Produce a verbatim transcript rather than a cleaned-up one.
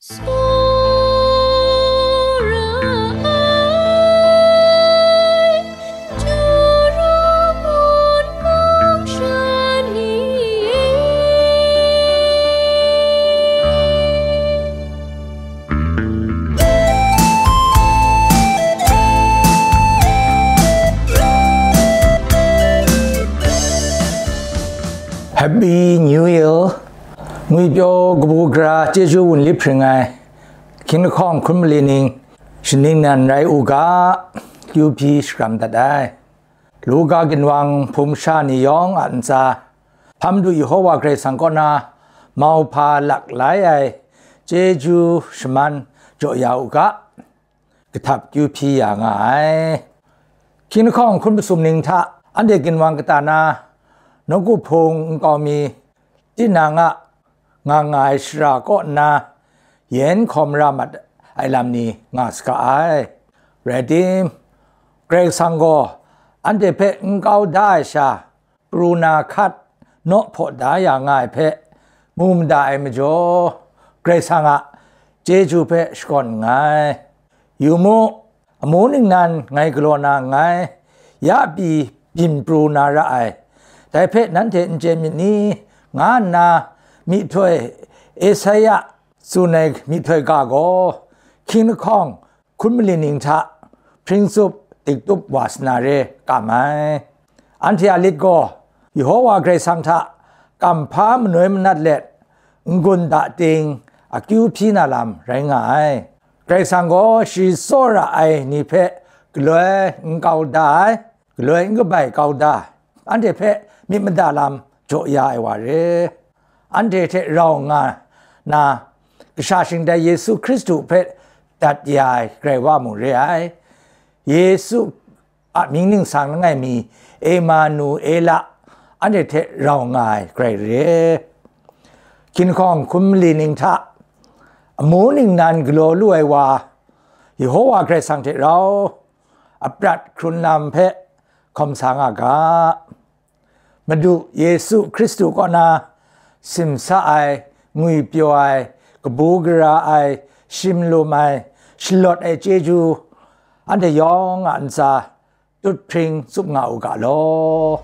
Tsawra ai, Jawrawn mung sha ni e. Happy New Year! Ngwipyaw kabu gara chyeju wunlip hpring ai, hkying lahkawng hkun mali ning, shaning nan rai u ga, kyu hpyi shakram dat ai. Luka ginwang hpung sha ni yawng a ntsa, hpa Madu Yehowa Karai Kasang kaw na mauhpa lak lai ai chyeju shaman jaw ya u ga, kahtap kyu hpyi ya nga ai. Hkying lahkawng hkun masum ning hta anhte ginwang kata na, nawku hpung nkau mi, tinang a nga nga ai shara kaw nna, yen hkaw mara mat ai lam ni nga saga ai. Rai tim, Karai Kasang gaw anhte hpe n kau da ai sha, pru na hkat naw hpaw da ya nga ai hpe mu mada ai majaw, Karai Kasang a chyeju hpe shakawn nngai. Yu mu, amu ningnan ngai galaw na nngai, ya pyi byin pru na ra ai, dai hpe nanhte n chye myit ni? Nga nna myihtoi Esaia tsun ai myihtoi ga gaw, hkying lahkawng hkun mali ning hta hpring tsup diktup wa sa na re kam ai. Anhte a lit gaw Yehowa Karai Kasang hta kamhpa manoi manat let, n-gun da ting akyu hpyi na lam rai nga ai. Karai Kasang gaw shi tsawra ai ni hpe galoi n kau da ai, galoi n kabai kau da, anhte hpe myit mada lam jaw ya ai wa re. Anhte hte rau nga na, kasha shingdai Yesu Hkristu hpe dat ya ai Karai wa mung re ai. Yesu a mying ningsang langai mi, Emanuela, anhte hte rau nga ai Karai re. Hkying lahkawng hkun mali ning hta amu ningnan galaw lu ai wa, Yehowa Karai Kasang hte rau a prat hkrun lam hpe hkawm sa nga ga. Madu Yesu Hkristu kaw na simsa ai, ngwipyaw ai, kabu gara ai, shim lum ai, shalawt ai chyeju, anhte yawng a ntsa tut hpring tsup nga u ga law.